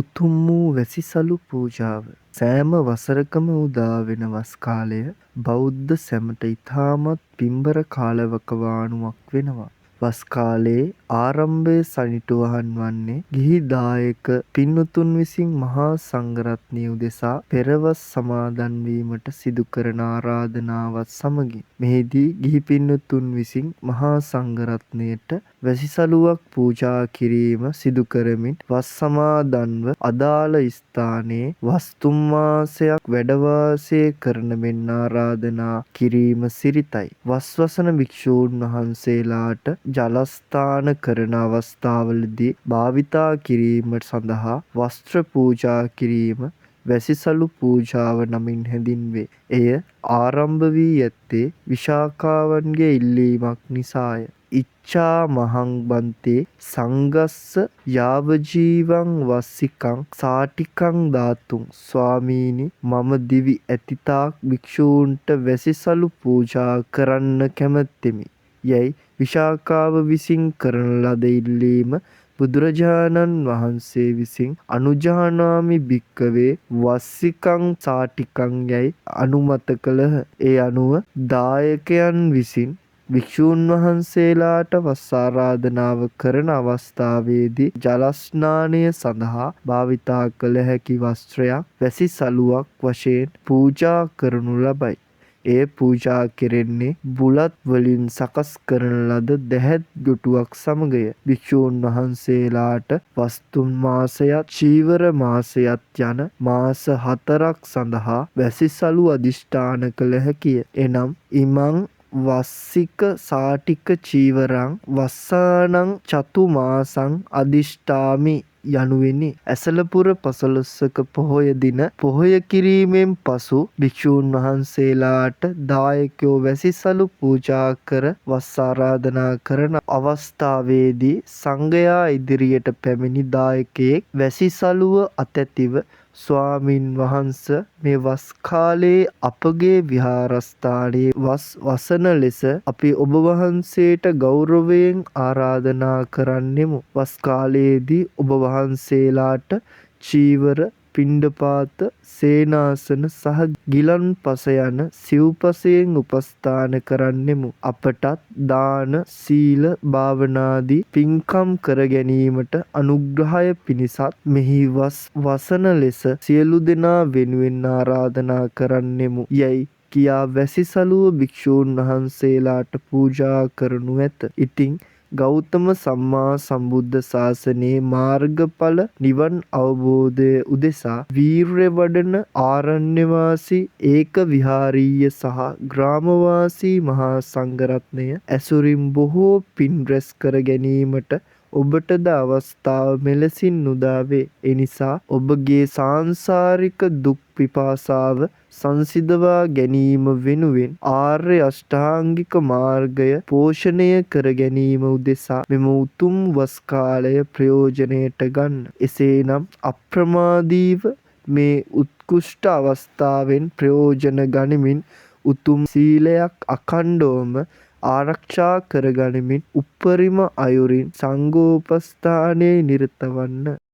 උතුම් වූ වැසිසලු පූජාව. සෑම වසරකම උදා වෙන වස් කාලය බෞද්ධ සැමට ඉතාමත් පින්බර කාලවකවානුවක් වෙනවා. වස් කාලයේ ආරම්භය සනිටුහන් වන්නේ ගිහි දායක පින්වතුන් විසින් මහා සංඝරත්නය උදෙසා පෙරවස් සමාදන් වීමට සිදු කරන ආරාධනාවත් සමගින්. මෙහිදී ගිහි පින්වතුන් විසින් මහා සංඝරත්නයට වැසිසලුවක් පූජා කිරීම සිදු කරමින් වස් සමාදන්ව අදාළ ස්ථානයේ වස් තුන් මාසයක් වැඩ වාසය කරන මෙන් ආරාධනා කිරීම සිරිතයි. වස් වසන භික්ෂූන් වහන්සේලාට ජලස්ථාන කරන අවස්ථාවලදී භාවිතා කිරීම සඳහා වස්ත්‍ර පූජා කිරීම වැසිසලු පූජාව නමින් හැඳින්වේ. එය ආරම්භ වී ඇත්තේ විශාඛාවන්ගේ ඉල්ලීමක් නිසාය. ඉච්ඡාමහං බන්තේ සංඝස්ස යාවජීවං වස්සිකං සාටිකං දාතුං, ස්වාමීනි, මම දිවි ඇති තාක් භික්ෂූන්ට වැසිසලු පූජා කරන්න කැමැත්තෙමි යැයි විශාඛාව විසින් කරන ලද ඉල්ලීම බුදුරජාණන් වහන්සේ විසින් අනුජානාමි භික්ඛවේ වස්සිකං සාටිකං යැයි අනුමත කළහ. ඒ අනුව දායකයන් විසින් භික්ෂූන් වහන්සේලාට වස් ආරාධනාව කරන අවස්ථාවේදී ජලස්නානය සඳහා භාවිතා කළ හැකි වස්ත්‍රයක් වැසිසලුවක් වශයෙන් පූජා කරනු ලබයි. එය පූජා කෙරෙන්නේ බුලත් වලින් සකස් කරන ලද දැහැත් ගොටුවක් සමගය. භික්ෂූන් වහන්සේලාට වස් තුන් මාසයත් චීවර මාසයත් යන මාස 4ක් සඳහා වැසිසලු අධිෂ්ඨාන කළ හැකිය. එනම්, ඉමං වස්සික සාටික චීවරං වස්සානං චතුමාසං අධිෂ්ඨාමි යනුවෙනි. ඇසලපුර පසළොස්වක පොහොය දින පොහොය කිරීමෙන් පසු භික්ෂූන් වහන්සේලාට දායකයෝ වැසිසලු පූජා කර වස් ආරාධනා කරන අවස්ථාවේදී සංඝයා ඉදිරියට පැමිණි දායකයෙක් වැසිසලුව අතැතිව, ස්වාමින් වහන්ස, මේ වස් කාලයේ අපගේ විහාරස්ථානයේ වස් වසන ලෙස අපි ඔබ වහන්සේට ගෞරවයෙන් ආරාධනා කරන්නෙමු. වස් කාලයේදී ඔබ වහන්සේලාට චීවර, පිණ්ඩපාත, සේනාසන සහ ගිලන්පස යන සිව්පසයෙන් උපස්ථාන කරන්නෙමු. අපටත් දාන, සීල, භාවනාදී පින්කම් කර ගැනීමට අනුග්‍රහය පිණිසත් මෙහි වස් වසන ලෙස සියලු දෙනා වෙනුවෙන් ආරාධනා කරන්නෙමු යැයි කියා වැසිසලුව භික්ෂූන් වහන්සේලාට පූජා කරනු ඇත. ඉතින් ගෞතම සම්මා සම්බුද්ධ ශාසනයේ මාර්ගඵල නිවන් අවබෝධය උදෙසා වීර්ය වඩන ආරණ්‍යවාසී, ඒක විහාරීය සහ ග්‍රාමවාසී මහා සංඝරත්නය ඇසුරින් බොහෝ පින් රැස් කර ගැනීමට ඔබටද අවස්ථාව මෙලෙසින් උදා වේ. එනිසා ඔබගේ සාංසාරික දුක් පිපාසාව සංසිඳවා ගැනීම වෙනුවෙන් ආර්ය අෂ්ටාංගික මාර්ගය පෝෂණය කර ගැනීම උදෙසා මෙම උතුම් වස් කාලය ප්‍රයෝජනයට ගන්න. එසේනම් අප්‍රමාදීව මේ උත්කෘෂ්ඨ අවස්ථාවෙන් ප්‍රයෝජන ගනිමින් උතුම් සීලයක් අඛණ්ඩවම ආරක්ෂා කරගනිමින් උපරිම අයුරින් සංඝෝපස්ථානයේ නිරත වන්න.